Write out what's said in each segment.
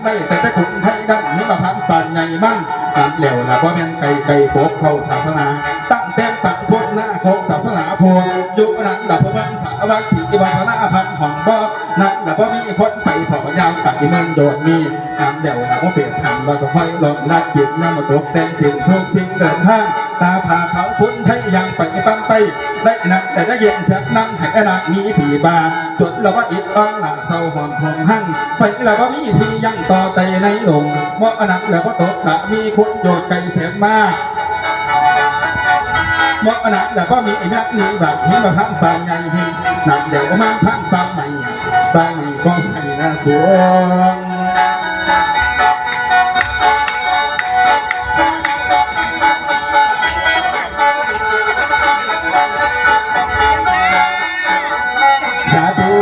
ໄດ້ແຕ່ ແຕ່ກຸງໄທດຳ ຫິມະພານປານໃຫຍ່ມັນ ນັ້ນແລ້ວລະບໍ່ແມ່ນໄກໄກປົກເຂົ້າສາສະໜາ ຕັ້ງແຕ່ປາງພຸດນາກົກສາສະໜາພຸດ ຢູ່ນັ້ນລະຜູ້ເມືອງສາວັດທີ່ວັດສະນາພັນຫ້ອງບໍ່ ນັ້ນລະບໍ່ມີຄົນໄປເຂົ້າຍາມໄກເມືອງໂດດມີ ນັ້ນແລ້ວລະບໍ່ເປັນທາງ ລະກໍຄ່ອຍລອດລະຈິດນຳຕົກແຕ່ງສິ່ງທຸກສິ່ງເດີນທາງ ຕາຜາຂາວຄຸນໄທຍ່າງໄປປຳໄປ ໄດ້ອັນນັ້ນແຕ່ໄດ້ເຢັນແຊບນັ້ນໃຫ້ອັນນັ້ນມີທີ່ບາ ຈົນລະວ່າອິດອ່ອນລະເຊົາຫອມຫອມຮັ່ງ ໄປລະບໍ່ມີທີ່ຢັ້ງຕໍ່ໄຕໃນລົງ ເໝາະອັນນັ້ນລະບໍ່ຕົກກະມີຄົນໂຍດໄກແສນມາ ເໝາະອັນນັ້ນລະບໍ່ມີແມ່ນມີບາດ ຫິມະພານປານໃຫຍ່ຫິມ ນັ້ນແລ້ວມາພານປານໃໝ່ ປານໃໝ່ກໍໃຫ້ນາສວງ ສາທຸ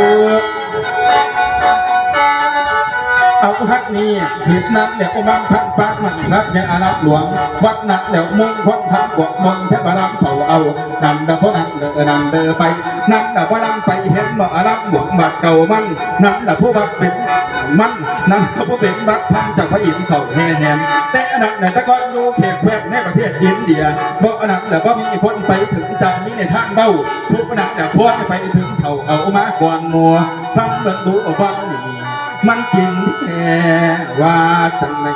ເອົາຮັກນີ້ ເຮັດນັ້ນແລ້ວມັນທັນປາກມັນຮັກໃຫຍ່ອາລາມຫຼວງ ວັດນັ້ນແລ້ວມຸງຄົນທັງກວກມົນແທບອາລາມເຂົາເອົາ ນັ້ນເດີພໍ່ນັ້ນເດີ ເອີ ນັ້ນເດີໄປ ນັ້ນເດີບໍ່ລຳໄປເຫັນບໍ່ອາລາມຫຼວງວັດເກົ່າມັນ ນັ້ນລະຜູ້ວັດເປັນມັນ ນັ້ນລະຜູ້ເປັນວັດພັນເຈົ້າພະອິນເຂົ້າແຫ່ແຫນ ແຕ່ອັນນັ້ນນະ ແຕ່ກ່ອນຢູ່ເຂດແຄວ້ນໃນປະເທດອິນເດຍ ບໍ່ອັນນັ້ນລະບໍ່ມີຄົນໄປເຖິງ ຈັ່ງມີນິທານເວົ້າ ຜູ້ນັ້ນລະຄວນໄປເຖິງເຂົາເອົາມາກ່ອນໝູ່ ຟັງເບິ່ງດູເອົາບ້າງນີ້ ມັນຈິງແທ້ວ່າຈັ່ງໃດ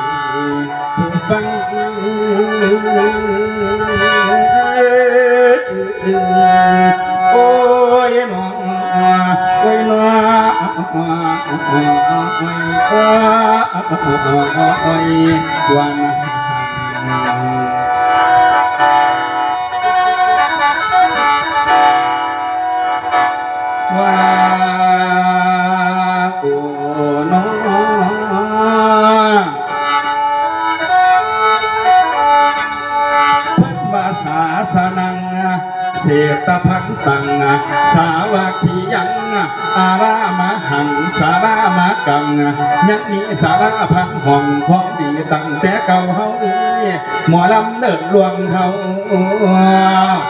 ຜູ້ຟັງເອີຍ ໂອ້ຍໜໍ ໂອ້ຍໜໍ ໂອ້ຍ ວ່ານະ ວ່າໂອນອ ເພິ່ນວ່າສາສະນັງ ເສຕະພັນຕັງ ສາວັດທິຍັງ ອາລາມະຫັງ ສາລາມະກັງ ຍັງມີສາລາພັນຫ້ອງຂອງດີຕັ້ງແຕ່ເກົ່າເຮົາເອີຍ ໝໍລຳເລີດລວງເຮົາ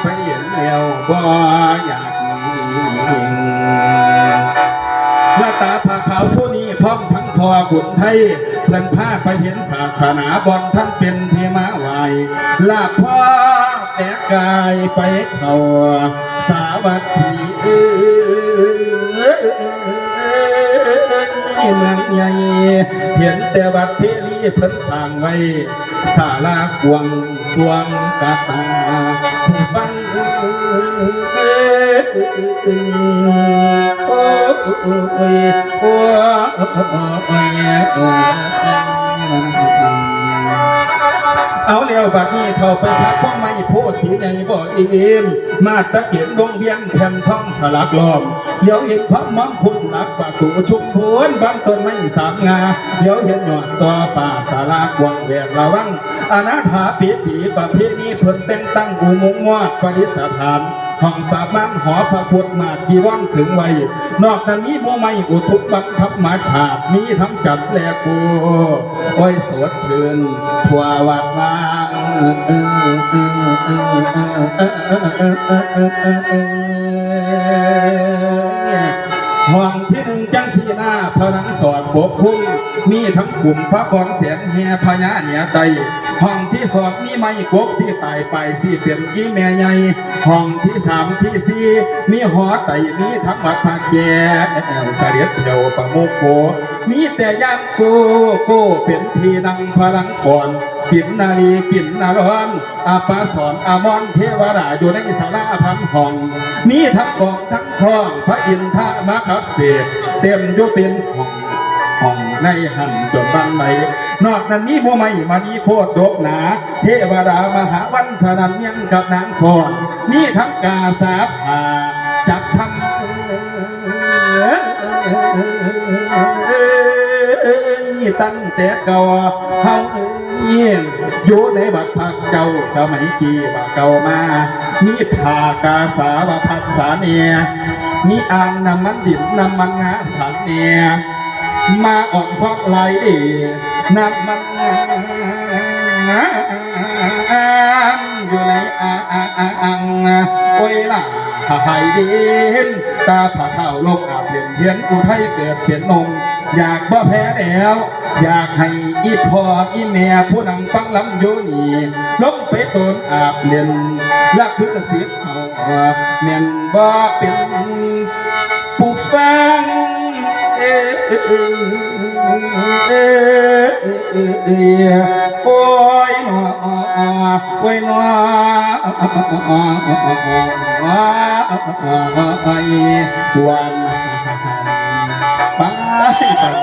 ໄປເຫັນແລ້ວບໍ່ຢາກໜີ ລະຕາຜາຂາວຜູ້ນີ້ ພ້ອມທັງພໍ່ບຸນໄທ ເພິ່ນພາໄປເຫັນສາສະໜາ ບ່ອນທ່ານເປັນທີ່ມາໄຫວ້ ລາບພໍ່ແຕ່ກາຍໄປເຂົ້າ ສາວັດທີ່ເອີຍ ເມືອງໃຫຍ່ ເຫັນແຕ່ວັດເພລີເພິ່ນສ້າງໄວ້ ສາລາກວ້າງ ສວງກະຕາ ຜູ້ຟັງເອີຍ ໂອ້ຍ ໂອ້ຍ ເອົາແລ້ວ ບາດນີ້ເຂົ້າໄປທັກພວງໄມ້ໂພສີໃຫຍ່ບໍ່ອີ່ມ ມາດຕະເກນວົງວຽນແທ່ນທອງສະຫຼັກລ້ອມ ຫຼຽວເຫັນຄວາມມອງຄຸນຫຼັກປະຕູຊຸມໂພນ ບ້ານຕົ້ນໄມ້ສາມງາ ຫຼຽວເຫັນຍອດຊໍປ່າສາລາກວ້າງແວດລະວັງ ອະນາຖາປີຕີປະເພນີເພິ່ນແຕ່ງຕັ້ງອຸໂມງມອດປະດິດສະຖານ ຫ້ອງປາບມານຫໍພະພຸດມາດຈີວອນເຖິງໄວ້ ນອກນັ້ນມີໝູ່ໄມ້ອຸທຸບບັນທຳມະຊາດ ມີທັງຈັນແລະກູ ໂອ້ຍ ສົດຊື່ນທົ່ວວັດວາ ຫ້ອງທີໜຶ່ງ ຈັນສີໜ້າພະນັງສອດປົກຄຸມ ມີທັງກຸ່ມພະກອນແສງແຫ່ພະຍາເໜືອໃຕ້ ຫ້ອງທີສອງ ມີໄມ້ກົກສີຕາຍປາຍສີເປັນອີແມ່ໃຫຍ່ ຫ້ອງທີສາມທີສີ່ ມີຫໍໄຕ້ ມີທັງວັດພະແກ້ວ ສະເດັດແຖວປະມຸກໂຄ ມີແຕ່ຍາມ ໂກໂກ ເປັນທີ່ນັ່ງພະລັງກອນ ກິນນະລີກິນນະລອນ ອາປາສອນອາມອນເທວະດາ ຢູ່ໃນສາລາພັນຫ້ອງ ມີທັງກອງທັງຄ້ອງ ພະອິນທະມະຂັດເສດ ເຕັມຢູ່ເຕັມຫ້ອງ ຫ້ອງໃນຫັ້ນຈົນບັນໄດ ນອກນັ້ນມີໝູ່ໄມ້ມະນີໂຄດດົກໜາ ເທວະດາມະຫາວັນສະນັ້ນຍັງກັບນາງຟ້ອນ ມີທັງກາສາຜາ ຈັກຄຳ ເອີຍ ຕັ້ງແຕ່ເກົ່າເຮົາເອີຍ ຢູ່ໃນວັດພະເຈົ້າສະໄໝກີ້ວ່າເກົ່າມາ ມີຜ້າກາສາວະພັດສາແນ່ ມີອ່າງນ້ຳມັນດິນນ້ຳມັນງາສັນແນ່ ມາອອກຊອກຫຼາຍເດ ນ້ຳມັນງາ ຢູ່ໃນອ່າງ ໂອ້ຍລະ ຫາຍດິນ ຕາຜາຂາວລົງອາບເຫຼັນ ເຫັນອຸໄທເກີດເປັນນົງ ຢາກບໍ່ແພ້ແລ້ວ ຢາກໃຫ້ອີ່ພໍ່ອີ່ແມ່ຜູ້ນັ່ງຟັງລຳຢູ່ນີ້ ລົງໄປໂຕນອາບເຫຼັ້ນ ລະຄືກະສິບເຮົາ ແມ່ນບໍ່ເປັນຜູ້ຟັງ ເອີ ໂອ້ຍໜໍ ໂອ້ຍໜໍ ໂອ້ຍ ຫວານ ໄປ ໄປ.